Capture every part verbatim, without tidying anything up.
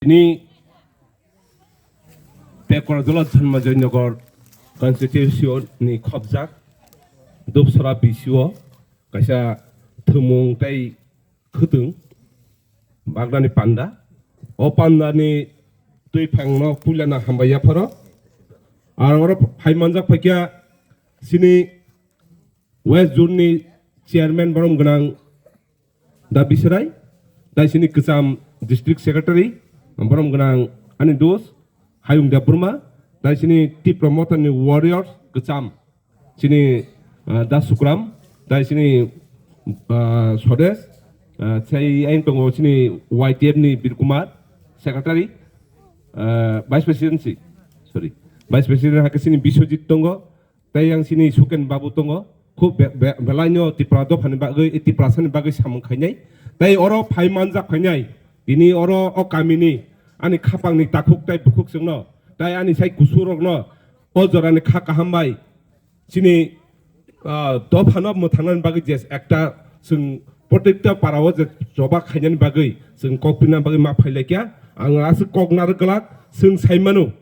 Ni Tekorjala Dhanmajay Nagar constituency ni khobjak Dupsara B C o kaisa thwmung tei khwtwng bagrani panda. O pandani twi phangno puilano hambai yapharo. Ar oro phai manjak phaikha chini West Zone ni chairman borom gwnang Da Bisrai, tai chini kwcham district secretary borom gwnang ani dos Hayung Debbarma, tai chini Tipra Motha ni warriors kwcham chini, ah, Da Sukram, tai chini, ah, Sodes, ah, sai ayang tongo chini Y T F ni Bir Kumar, secretary, ah, vice president si, sorry, vice president hake chini Biswajit tongo, tai yang chini Suken Babu tongo, khub be-, be-, belaino Tipra dophani bagwi, Tiprasani bagwi samung khainai, tai oro phai manjak khainai, tini oro o kamini ani khapangni takhuk tai bukhuk chwngno, tai ani sai kusurokno o jorani kha kaham bai, chini, ah, dophano mwthangnani bagwi je ekta chwng protekta parao je choba khainani bagwi chwng kok pinani bagwi ma phailaikya. Ang aswk kok narwk glak, chwng sai mano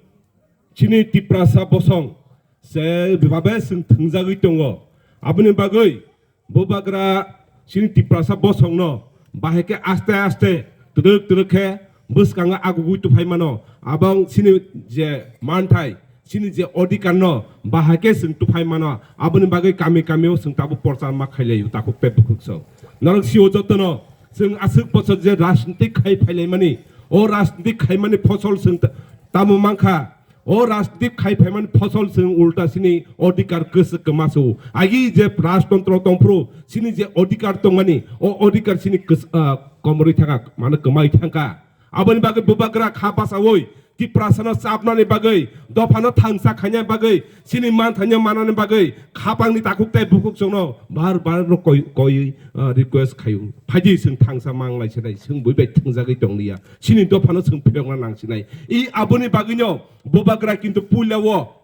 chini Tiprasa bosong se babe chwng thwngjagwi tongo. Aboni bagwi Bubagra chini Tiprasa bosongno bahai khe aste aste twrwk twrwk khe bwskango agugwi tuphai mano. Abang chini je manthai, chini je odhikar no bahai khe chwng tuphai mano. Aboni bagwi kami kami o chwng tabuk porchar ma khailaio takhuk tei bukhuk chwng. Norok sio jotono chwng aswk bosor je rajnitik khai phailaimani, o rajnitik khaimani phosol chwng ta-, tamo mankha. O rajnitik khai phaimani phosol chwng ulta chini odhikar kwswk kwma su. Agi je rajtontro tongphuru chini je odhikar tongmani, o odhikar chini kwswk, ah, komorwi thangkha, mano kwmai thangkha. Aboni bagwi Bubagra kha bachaui Tiprasano chapnani bagwi, dophano thangsa khaina bagwi, chini manthaino manani bagwi, khapangni takhuk tei bukhuk chwngno bar bar no koi, koi, ah, request khaio. Phaidi chwng thangsa manglai sinai, chwng bui bai thangjagwi tongliya. Chini dophano chwng phiyokna nangsinai. I aboni bagwino Bubagra kintu puila o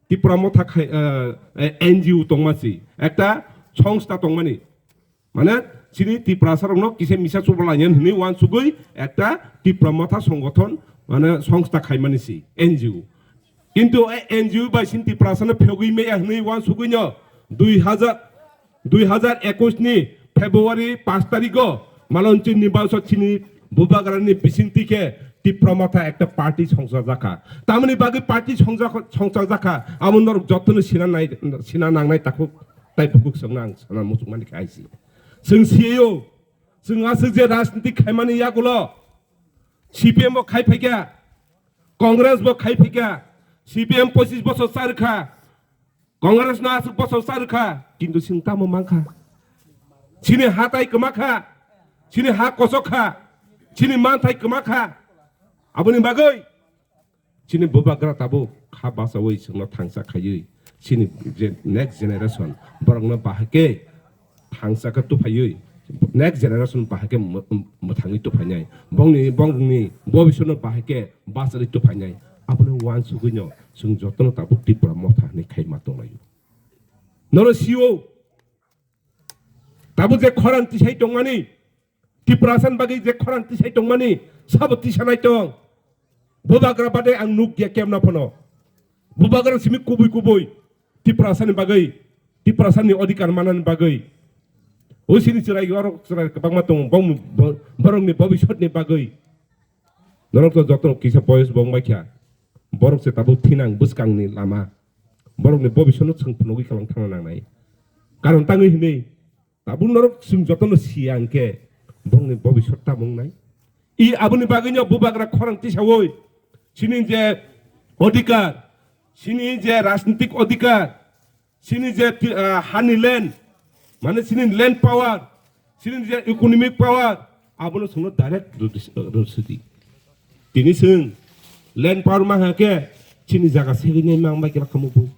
Tipra Motha khai, eh, eh, N G O tongma si, ekta songstha tongmani. Mane chini Tiprasa rokno kisa misa chubalainani hwnwi uansugwi ekta Tipra Motha songothon, mane songstha khaimani si N G O. Kintu e N G O bai chini Tiprasano phiyogwi maya hwnwi uansugwino dui hajar, dui hajar ekush ni February pash tarigo Malonchir ni bausa chini Bubagrani bisingtwi khe Tipra Motha ekta party songchajak kha. Tamoni bagwi party songchajak-, songchajak kha, amo norok jotono sina nai, sina nangnai takhuk tai bukhuk chwngno ang sana muchungmani khe aisi. Chwng siyo, chwng aswk je rajniti khaimani yagulo C P M bo khai phaikha, Congress bo khai phaikha, C P M pochis bochor charwkha, Congress no aswk bosor charwkha, kintu chwng tamo mankha? Chini ha tai kwma kha, chini ha kosok kha, chini manthai kwma kha. Aboni bagwi chini Bubagra tabuk kha bachaui chwngno thangsa khaiwi chini je next generation borokno bahai khe thangsa khe tuphaiwi next generation bahai khe mw-, mw-, mwthangwi tuphainai. Bongni, bongni bobiswrno bahai khe bacharwi tuphainai. Abono uansugwino chwng jotono tabuk Tipra Motha hwnwi khaima tonglaio. Nono sio, tabuk je khorang tisai tongmani, Tiprasani bagwi je khorang tisai tongmani, sabo tisanai tong. Bubagra bade ang nukya kemna phano. Bubagra simi kubui kubui Tiprasani bagwi, Tiprasani odhikar manani bagwi. O sini chwrai, oro chwrai kwbangma tongo, bong-, bo-, borokni bobiswtni bagwi. Norok to joto kisa boyos bong bai kha. Borok se tabuk thinang bwskangni lama. Borokni bobiswtno chwng phunugwi kwlang thangna nangnai. Karon tangwi hwnwi, tabuk norok chwng jotono siya hwnkhe borokni bobiswt tamo wngnai. I aboni bagwino Bubagra khorang tisaui chini je odhikar, chini je rajnitik odhikar, chini je ti-, ah, hani land, mane chini land power, chini je economic power, abono chwngno direct rwsidi. Tini chwng land power ma hake chini jaga segwi nai mang bai khe khamu bu.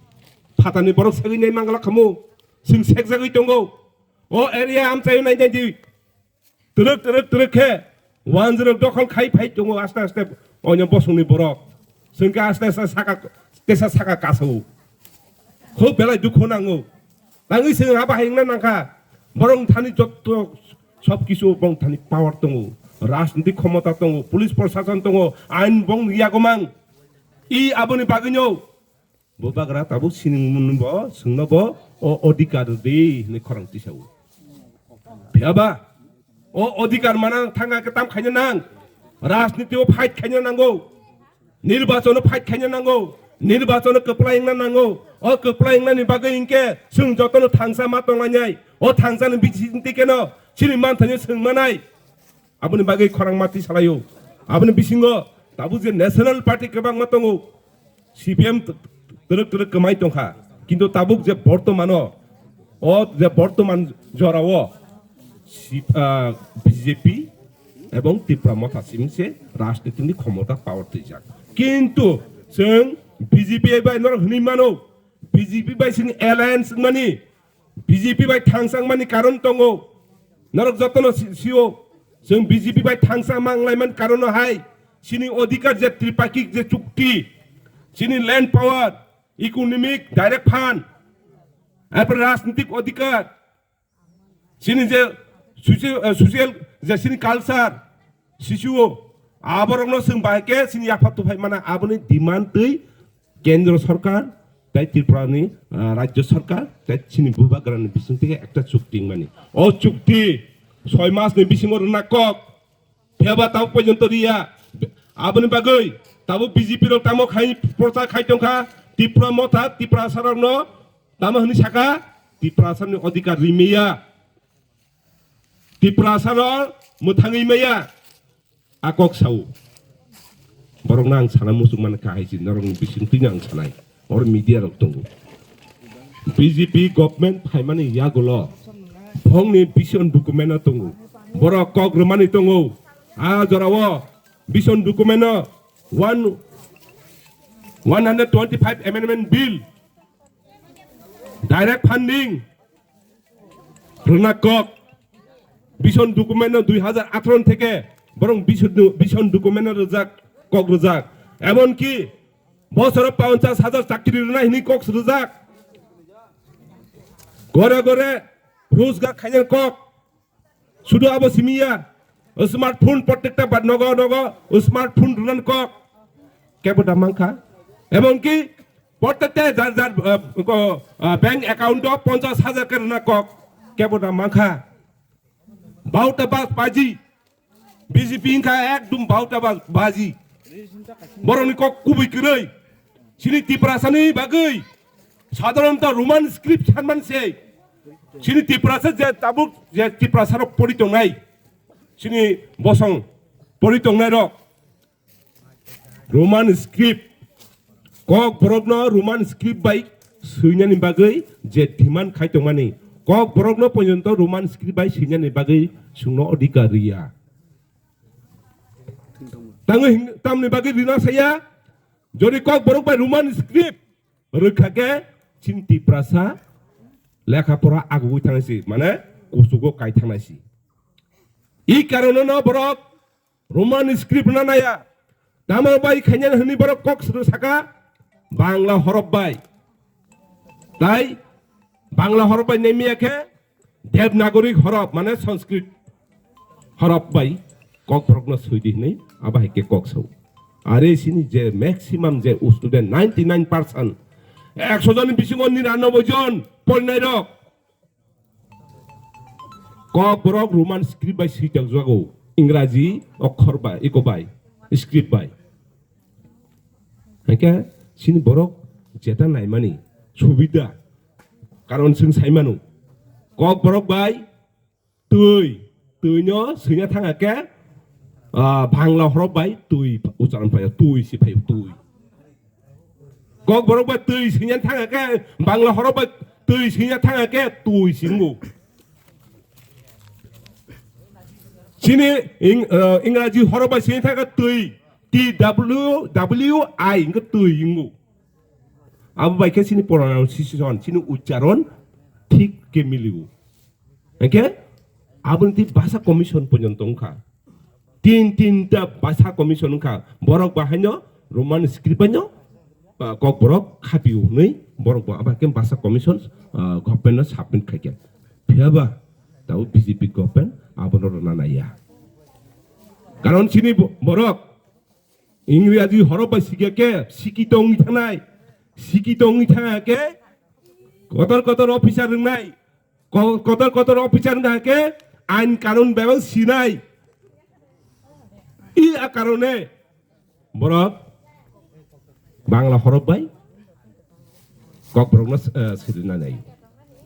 Phatani borok segwi nai mang khamu. Chwng sekjagwi tongo. O area amchaio nai nai di. Twrwk twrwk twrwk khe wanjwrwk dokhol khai phai tongo aste aste oino bosongni borok. Chwng khe aste aste saka tesa saka kasao. Khub belai dukhu nango. Tangwi chwng ha bahai wngna nangkha. Borok thani jotto sob kisu borok thani power tongo. rajnitik khomota tongo, police prosason tongo, ain bong yagomang. I aboni bagwino bubagra tabuk siningmung bo, swngno bo o odhikar di hinwi khorang tisao. Phiya ba o odhikar manang thangkha khe tam khaina nang, rajniti o fight khaina nango. Nirbachono fight khaina nango, nirbachono kwplai wngna nango. O kwplai wngnani bagwi hinkhe chwng jotono thangsa ma tonglainai. O thangsani bisingtwi keno chini manthaino chwng manai. Aboni bagwi khorang mati salaio. Aboni bisingo tabuk je National Party kwbangma tongo, C P M t-, twrwk twrwk kwmai tongkha. Kintu tabuk je bortomano o je bortoman jorao si-, ah, B J P ebong Tipra Motha simi se rajnitini khomota power twijak. Kintu chwng B J P bai norok hwnwi mano, B J P bai chwng alliance wngmani, B J P bai thangchangmani karon tongo. Norok jotono si-, sio, chwng B J P bai thangchang manglaimani karono hai chini odhikar je tripakik je chukti, chini land power, economic direct fund, arpore rajnitik odhikar, chini je social, eh, social je chini culture, sisio, aborokno chwng bahai khe chini yapha tuphai mana aboni demand twi Kendro Sorkar tai Tripurani, ah, Rajyo Sorkar tai chini bubagrani bisingtwi ekta chukti wngmani. O chukti soi masni bisingo rwna kok. Phiyaba tabuk porjonto riya. Aboni bagwi tabuk B J P rok tamo khai prochar khai tongkha, Tipra Motha, Tiprasa rokno tamo hwnwi saka, Tiprasa ni odhikar ri maya, Tiprasa no mwthangwi maya, a kok sao. Borokno ang sana muchung mani kahai si, norokni bisingtwino ang sanai. Or media rok tongo. B J P government phaimani yagulo bongni vision document o tongo. Borok kok rwmani tongo. A jorao vision document o one, one hundred twenty-five amendment bill, direct funding rwna kok. Vision document no dui hajar atharo theke borok vision, vision document no rwjak, kok rwjak. Emonki bosoro ponchas hajar chakri rwna hini kok rwjak. Gore gore rojgar khaina kok. Sudu abo simiya, smartphone protecta ba nogo nogo smartphone rwna kok. Kebo da mankha. Emonki protecta jar jar, eh, ko, eh, bank account o ponchas hajar khe rwna kok. Kebo da mankha. Bauta bas baji. B J P wngkha ekdum bauta bas baji. Borokni kok kubui kwrwi. Chini Tiprasani bagwi sadharanto Roman script sanman se. Chini Tiprasa je tabuk je Tiprasarok pori tongnai. Chini bosong pori tongnairok. Roman script. Kok borokno Roman script bai swinani bagwi je demand khai tongmani. Kok borokno porjonto Roman script bai swinani bagwi chwngno odhikar riya. Tangwi hing-, tamni bagwi rina saya, jodi kok borok bai Roman script rwkha khe chini Tiprasa lekha pora agugwi thangnai si, mane kuchugo kai thangnai si. I karono no borok Roman script na naya. Tamo bai khaina hwnwi borok kok sro saka Bangla horop bai. Tai Bangla horop bai nemiya khe Devanagari horop mane Sanskrit horop bai kok borokno soidi hwnwi abo hai khe kok sao. Are sini je maximum je student ninety nine percent, ekso jonni bisingo niranoboi jon porinairok Kokborok Roman script bai swijak jago, Ingraji okhor bai, iko bai, script bai. Hingke sini borok jeta naimani subida, karon chwng saimano, Kokborok bai twi, twino swina thanga ke, ah, Bangla horop bai twi ucharon paio, twi si paio, twi. Kokborok bai twi singya thanga ke, Bangla horok bai twi singya thanga ke twi singo. Chini ing-, eh, Ingraji horok bai singya thanga twi, T W W I, ingo twi ingo. Abo bai khe chini pronunciation, chini ucharon thik ke miligo. Hingke aboni twi bhasha commission porjonto wngkha. Tin, tinta bhasha commission wngkha. Borok bahaino Roman script baino, ah, Kokborok khapio hwnwi borok bo abo hai khe bhasha commission, ah, government no submit khaikha. Phiyaba tabuk B J P government abono rwna naiya. Karon chini bo-, borok Ingraji horop bai sikya khe sikito wngwi thangnai, sikito wngwi thangya khe kotor kotor officer wngnai, ko-, kotor kotor officer wngkha khe ain kanun bebak sinai. I a karone borok Bangla horop bai Kokborokno, eh, sirina nai.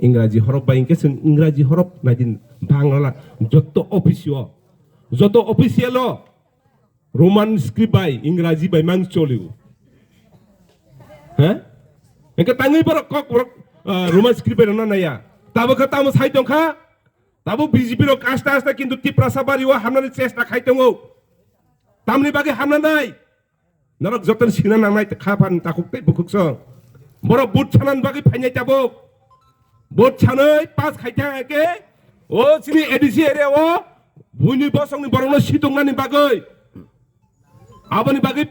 Ingraji horop bai hinkhe chwng Ingraji horop naidin Bangla jotto office o, jotto official o Roman script bai Ingraji bai mang cholio. He? Hinkhe tangwi borok Kokborok, eh, Roman script bai rwna naiya. Tabuk khe tamo sai tongkha. Tabuk B J P rok aste aste kintu Tiprasa bari o hamnani chesta khai tongo. Tamni bagwi hamna nai. Norok jotono sina nangnai kha phan takhuk tei bukhuk song. Borok vote sanani bagwi phainai tabuk. Vote sanwi pass khai thang khe o chini A D C area o buini bosongni borokno sitongnani bagwi. Aboni bagwi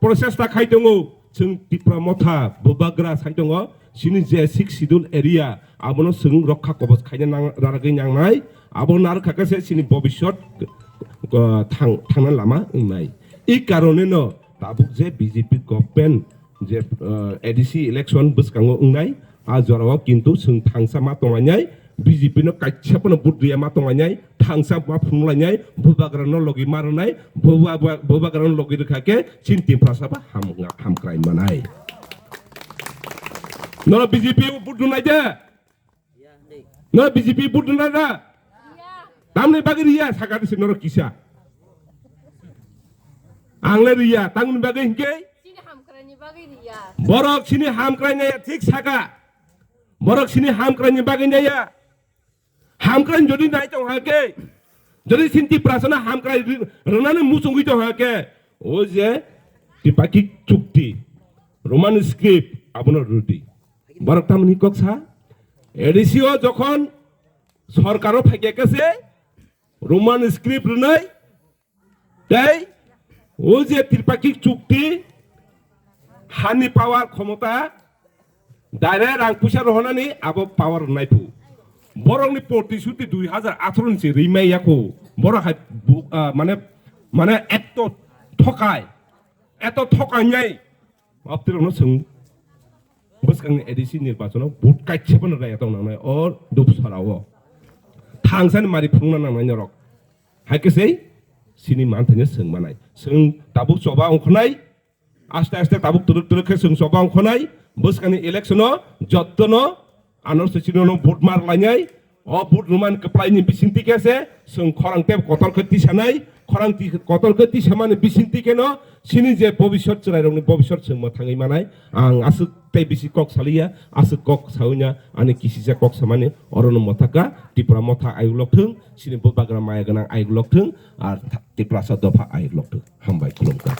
prochesta khai tongo. Chwng Tipra Motha Bubagra sai tongo. Chini je sixth schedule area abono chwng rokha kobos khaina nang-, raragwi nangnai. Abo narwkha khe se chini bobiswt, uh, thang-, thangna lama wngnai. I karoneno tabuk je B J P government je, uh, A D C election bwskango wngnai, a jorao kintu chwng thangsa ma tonglainai, B J P no kaisa phano vote riya ma tonglainai, thangsa ma phunuklanai, Bubagra no logi ma rwnai, Buba-, Bubagra no logi rwkha khe chini Tiprasa ba ham-, hamkrai manai. Noro B J P o vote rwnai de? No B J P vote na na? Tamni bagwi riya saka disi norok kisa. Ang le riya, tamni bagwi hinkhe? Chini hamkraini bagwi riya. Borok chini hamkrai naiya thik saka. Borok chini hamkraini bagwi naiya. Hamkrai jodi nai tong hake, jodi sinti prasana hamkrai ri-, rwnani muchungwi tong hake, o je Tripakik chukti, Roman script, abono rwdi. Borok tamni kok sa? A D C o jokhon sorkaro phaikya khe se Roman script rwnai, tei o je Tripakik chukti, hani power khomota, direct rang puisa rohonani abo power rwnai phu. Borokni protisuti dui hazar atharo ni se rimai yako. Borok hai bu-, ah, mane, mane eto thokai, eto thokai nai. Aptirokno chwng bwskangni A D C nirbachano vote kaisa phano rwya tong nangnai o Dupsarao. Thangsani mari phunukna nangnai norok. Hai khe sei chini manthaino chwng manai. Chwng tabuk choba ongkhornai, aste aste tabuk twrwk twrwk khe chwng choba ongkhornai. Bwskangni election-o jottono Ano se chini no vote mar lainai, o vote rwmani kwplai ni bisingtwi khe se chwng khorang tei kotor khe tisanai, khorang ti-, kotor khe tisamani bisingtwi khe no chini je bobiswt chwrairokni bobiswt chwng mwthangwi manai. Ang aswk tei bisi kok saliya, aswk kok sawi na ani kisisa kok samani orono mwthaka, Tipra Motha ayuk lok thung, chini bubagra maya gwnang ayuk lok thung, ar tha-, Tiprasa dopha ayuk lok thung. Hambai khulumkha.